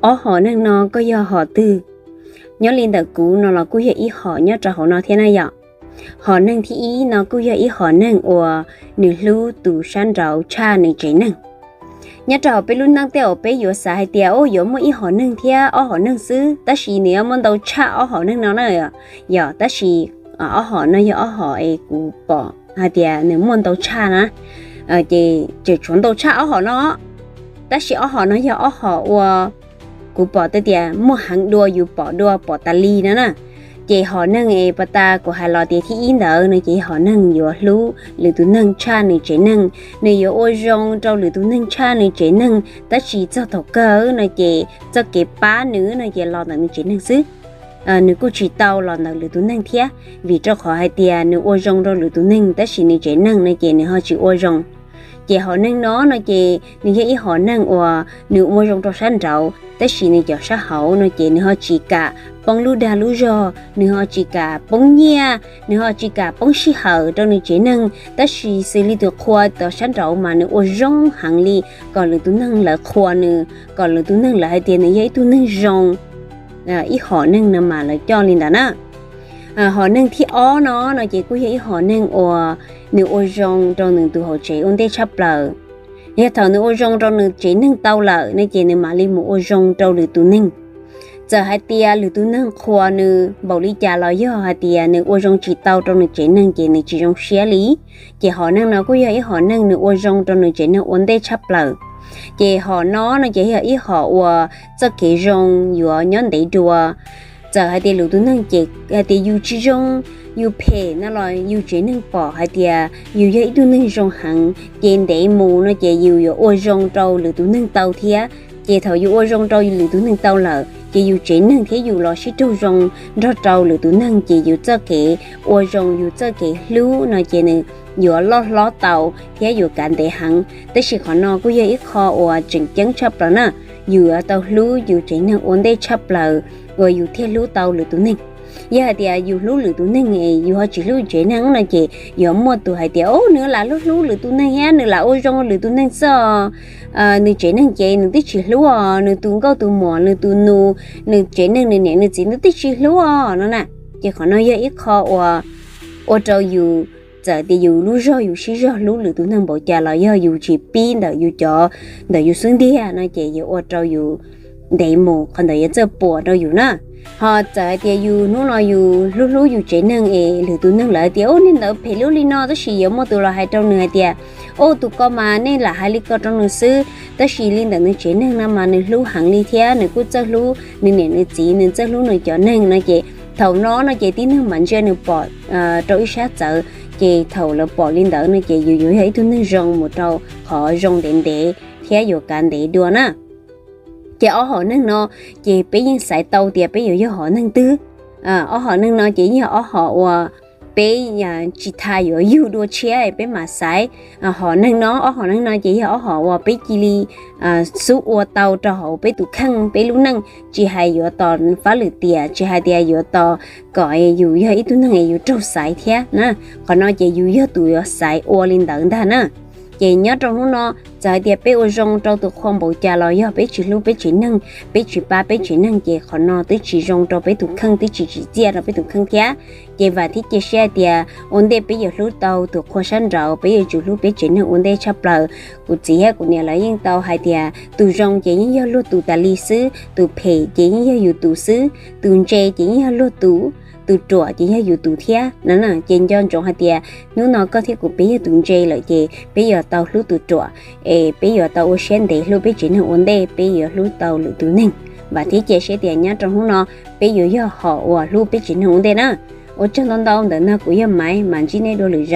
Ob hom neeg no koj yog hom twg? Nyob li ntawm kuv no los kuj yog ib hom nyob rau hauv no thiab na yom. Hom neeg thib ib no kuj yog ib hom neeg uas nws hlub tus sab nraud tshaj nws tsev neeg. Nyob rau hauv peb lub neej tej zaum peb yuav xav hais tias, o, yuav muaj ib hom neeg thiab ob hom neeg xwb, tab sis nws yuav muaj ntau tshaj ob hom neeg no na. Yog, tab sis ob hom no yog ob hom es kuv pom hais tias nws muaj ntau tshaj na, ces tseem tshuav ntau tshaj ob hom no, tab sis ob hom no yog ob hom ua kuv pom tias muaj heev dua, yus pom dua pom tas li no na. Ces hom neeg es pas tas kuv hais los tias thib ib ntawd no ces hom neeg yuav hlub lwm tus neeg tshaj nws tsev neeg, nws yuav ua zoo rau lwm tus neeg tshaj nws tsev neeg, tab sis txog thaum kawg no ces txoj kev pab nws no ces los ntawm nws tsev neeg xwb. Nws kuj tsis tau los ntawm lwm tus neeg thiab, vim rau qhov hais tias nws ua zoo rau lwm tus neeg tab sis nws tsev neeg no ces nws ho tsis ua zoo. Ces hom neeg no no ces nws yog ib hom neeg uas nws ua zoo rau sab nraud, tab sis nws cov sab hauv no ces nws ho tsis kam poob lub dag lub zog, nws ho tsis kam poob nyiaj, nws ho tsis kam poob sij hawm rau nws tsev neeg, tab sis xws li tus qhua tom sab nraud mas nws ua zoo heev li, kom lwm tus neeg lawv qhuas nws, kom lwm tus neeg lawv hais tias nws yog ib tug neeg zoo. Ib hom neeg no mas lawv coj li ntawd na. Hom neeg thib ob no no ces kuj yog ib hom neeg uas nws ua zoo rau nws tus hauv tsev ua ntej tshaj plaws. Yog thaum nws ua zoo rau nws tsev neeg tau lawm no ces nws mam li mus ua zoo rau lwm tus neeg. Txawm hais tias lwm tus neeg qhuas nws npaum li cas los yog hais tias nws ua zoo tsis tau rau nws tsev neeg ces nws tsis zoo siab li. Ces hom neeg no kuj yog ib hom neeg nws ua zoo rau nws tsev neeg ua ntej tshaj plaws. Ces hom no no ces yog ib hom uas txoj kev zoo yuav nyob ntev dua. Txawm hais tias lwm tus neeg ces hais tias yus tsis zoo, yus phem no los yus tsev neeg pom hais tias yus yog ib tug neeg zoo heev, ces ntev mus no ces yus yuav ua zoo rau lwm tus neeg tau thiab. Ces thaum yus ua zoo rau lwm tus neeg tau lawm ces yus tsev neeg thiab yus los sib raug zoo nrog rau lwm tus neeg, ces yus txoj kev ua zoo, yus txoj kev hlub no ces nws yuav loj hlob tau thiab yuav kav ntev heev. Tab sis qhov no kuj yog ib qho uas tseem ceeb tshaj plaws na, yus yuav tau hlub yus tsev neeg ua ntej tshaj plaws uas yus thiaj hlub tau lwm tus neeg. Yog hais tias yus hlub lwm tus neeg, yus ho tsis hlub tsev neeg no ces yuav muaj tus hais tias, o, nws lam hlub hlub lwm tus neeg thiab nws lam ua zoo lwm tus neeg xwb os. Nws tsev neeg ces nws twb tsis hlub os, nws tus nkauj tus muam, nws tus nus, nws tsev neeg, nws niam nws txiv nws twb tsis hlub os no na. Ces qhov no yog ib qho uas ua rau yus, txawm tias yus lub zog yus sib zog hlub lwm tus neeg npaum cas los yog yus tsis pib ntawm yus cov, ntawm yus xub ntiag no ces yuav ua rau yus ntev mus qhov ntawd yuav txawj puas rau yus na. Ho txawm hais tias yus hnub no yus hlub hlub yus tsev neeg es lwm tus neeg lawv tias, o, nej ntawd phem lub li no, tab sis yuav muaj tus los hais rau nws hais tias, o, tus ko mas nej lam hais li ko rau nws xwb, tab sis li ntawm nws tsev neeg no mas nws hlub heev li thiab nws kuj txawj hlub nws niam nws txiv, nws txawj hlub nws cov neeg no ces thaum no no ces tib neeg mam ntsia nws pom rau ib sab txawv. Ces thaum lawv pom li ntawd no ces yus yuav yog ib tug neeg zoo mus rau qhov zoo ntev ntev thiab yuav kav ntev dua na. Ces ob hom neeg no ces peb yeej xaiv tau tias peb yuav yog hom neeg twg. Ob hom neeg no ces yeej yog ob hom uas peb tsis tas yuav yug dua tshiab peb mam xaiv. Hom neeg no, ob hom neeg no ces yog ob hom uas peb cia li xub ua tau rau hauv peb tus kheej peb lub neej, tsis hais yuav tos fab lwm tiam, tsis hais tias yuav tos kom yus yog ib tug neeg yus raug xaiv thiab na. Qhov no ces yus yog tus yuav xaiv ua li ntawd ntag na. Ces nyob rau hnub no, txawm hais tias peb ua zoo rau tus qhua npaum cas los yog peb tsis hlub peb tsev neeg, peb tsis pab peb tsev neeg ces qhov no twb tsis zoo rau peb tus kheej, twb tsis tsim txiaj rau peb tus kheej thiab. Ces vam thiab cia siab hais tias ua ntej peb yuav hlub tau tus qhua sab nraud, peb yuav tsum hlub peb tsev neeg ua ntej tshaj plaws. Kuv txiv thiab kuv niam lawv yeej tau hais tias tus zoo ces yeej yog luag tus tas li xwb, tus phem ces yeej yog yus tus xwb, tus ntse ces yeej yog luag tus, tus ruam ces yog yus tus thiab no. Ces nco ntsoov hais tias hnub no koj thiab kuv peb yog tus ntse lawm ces peb yuav tau hlub tus ruam, es peb yuav tau ua siab ntev hlub peb tsev neeg ua ntej, peb yuav hlub tau lwm tus neeg. Vam thiab cia siab tias nyob rau hnub no peb yuav yog hom uas hlub peb tsev neeg ua ntej na. Ua tsaug ntau ntau, ntawm no kuv yog Maiv, mam ntsib nej dua lwm zaus.